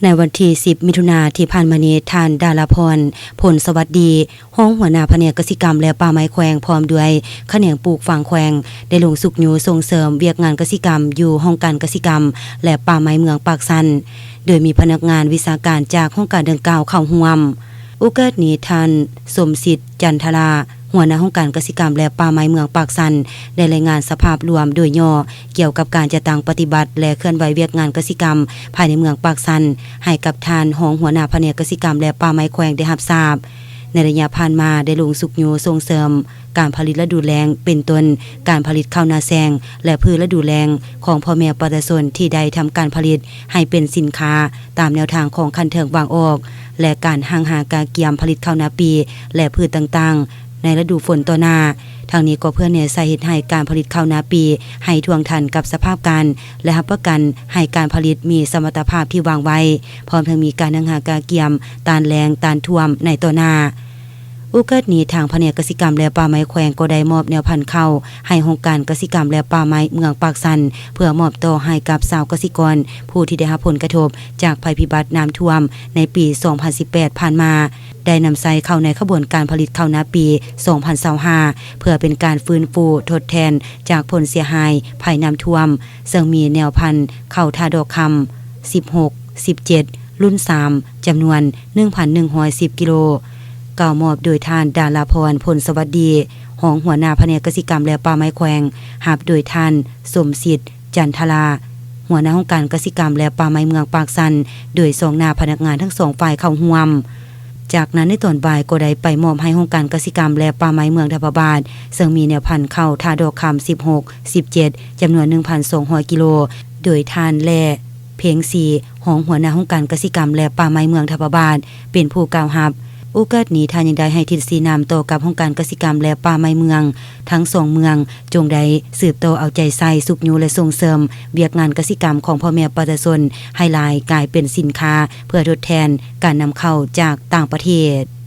ໃນວັນທີສິບ ມິຖຸນາທີ່ຜ່ານມານີ້, ທ່ານ ດາລາພອນ ພົນສະຫວັດດີ ຮອງຫົວໜ້າພະແນກກະສິກຳ ແລະ ປ່າໄມ້ແຂວງ ພ້ອມດ້ວຍຂະແໜງປູກຝັງແຂວງ ໄດ້ລົງຊຸກຍູ້ສົ່ງເສີມວຽກງານກະສິກຳ ຢູ່ຫ້ອງການກະສິກຳ ແລະ ປ່າໄມ້ເມືອງປາກຊັນ, ໂດຍມີພະນັກງານວິຊາການຈາກຫ້ອງການດັ່ງກ່າວເຂົ້າຮ່ວມ. ໂອກາດນີ້, ທ່ານ ສົມສິດ ຈັນທະລາ ຫົວໜ້າຫ້ອງການກະສິກຳ ແລະ ປ່າໄມ້ເມືອງປາກຊັນ ໄດ້ລາຍງານສະພາບລວມໂດຍຫຍໍ້ ກ່ຽວກັບການຈັດຕັ້ງປະຕິບັດ ແລະ ເຄື່ອນໄຫວວຽກງານກະສິກຳ ພາຍໃນເມືອງປາກຊັນ ໃຫ້ກັບທ່ານຮອງຫົວໜ້າພະແນກກະສິກຳ ແລະ ປ່າໄມ້ແຂວງໄດ້ຮັບຊາບ. ໃນໄລຍະຜ່ານມາ ໄດ້ລົງຊຸກຍູ້ສົ່ງເສີມການຜະລິດລະດູແລ້ງ ເປັນຕົ້ນ ການຜະລິດເຂົ້ານາແຊງ ແລະ ພືດລະດູແລ້ງ ຂອງພໍ່ແມ່ປະຊາຊົນທີ່ໄດ້ທຳການຜະລິດໃຫ້ເປັນສິນຄ້າ ຕາມແນວທາງຂອງຂັ້ນເທິງວາງອອກ ແລະ ການຮັ່ງຫາກະກຽມຜະລິດເຂົ້ານາປີ ແລະ ພືດຕ່າງໆ ໃນລະດູຝົນຕໍ່ໜ້າ. ທັງນີ້ກໍເພື່ອແນໃສ່ເຮັດໃຫ້ການຜະລິດເຂົ້ານາປີໃຫ້ທ່ວງທັນກັບສະພາບການ ແລະ ຮັບປະກັນໃຫ້ການຜະລິດມີສະມັດຕະພາບທີ່ວາງໄວ້, ພ້ອມທັງມີການຮັ່ງຫາກະກຽມຕ້ານແລ້ງ, ຕ້ານຖ້ວມໃນຕໍ່ໜ້າ. ໂອກາດນີ້, ທາງພະແນກກະສິກຳ ແລະ ປ່າໄມ້ແຂວງກໍໄດ້ມອບແນວພັນເຂົ້າໃຫ້ຫ້ອງການກະສິກຳ ແລະ ປ່າໄມ້ເມືອງປາກຊັນ ເພື່ອມອບຕໍ່ໃຫ້ກັບຊາວກະສິກອນ ຜູ້ທີ່ໄດ້ຮັບຜົນກະທົບຈາກໄພພິບັດນ້ຳຖ້ວມໃນປີສອງພັນສິບແປດຜ່ານມາ ໄດ້ນຳໃຊ້ເຂົ້າໃນຂະບວນການຜະລິດເຂົ້ານາປີສອງພັນຊາວຫ້າ ເພື່ອເປັນການຟື້ນຟູທົດແທນຈາກຜົນເສຍຫາຍໄພນ້ຳຖ້ວມ, ເຊິ່ງມີແນວພັນເຂົ້າທ່າດອກຄຳ ສິບຫົກ ສິບເຈັດ ລຸ້ນສາມ ຈຳນວນໜຶ່ງພັນໜຶ່ງຮ້ອຍສິບກິໂລ, ກ່າວມອບໂດຍທ່ານ ດາລາພອນ ພົນສະຫວັດດີ ຮອງຫົວໜ້າພະແນກກະສິກຳ ແລະ ປ່າໄມ້ແຂວງ, ຮັບໂດຍທ່ານ ສົມສິດ ຈັນທະລາ ຫົວໜ້າຫ້ອງການກະສິກຳ ແລະ ປ່າໄມ້ເມືອງປາກຊັນ, ໂດຍສ່ອງໜ້າພະນັກງານທັງສອງຝ່າຍເຂົ້າຮ່ວມ. ຈາກນັ້ນໃນຕອນບ່າຍກໍໄດ້ໄປມອບໃຫ້ຫ້ອງການກະສິກຳ ແລະ ປ່າໄມ້ເມືອງດາບພະບາດ, ເຊິ່ງມີແນວພັນເຂົ້າທ່າດອກຄຳ ສິບຫົກ ສິບເຈັດ ຈຳນວນໜຶ່ງພັນສອງຮ້ອຍກິໂລ, ໂດຍທ່ານ ແລ ເພັງສີ ຮອງຫົວໜ້າຫ້ອງການກະສິກຳ ແລະ ປ່າໄມ້ເມືອງດາບພະບາດ ເປັນຜູ້ກ່າວຮັບ. ໂອກາດນີ້, ທ່ານຍັງໄດ້ໃຫ້ທິດຊີ້ນຳຕໍ່ກັບຫ້ອງການກະສິກຳ ແລະ ປ່າໄມ້ເມືອງທັງສອງເມືອງ, ຈົ່ງໄດ້ສືບຕໍ່ເອົາໃຈໃສ່, ຊຸກຍູ້ ແລະ ສົ່ງເສີມວຽກງານກະສິກຳຂອງພໍ່ແມ່ປະຊາຊົນໃຫ້ຫຼາຍກາຍເປັນສິນຄ້າ ເພື່ອທົດແທນການນຳເຂົ້າຈາກຕ່າງປະເທດ.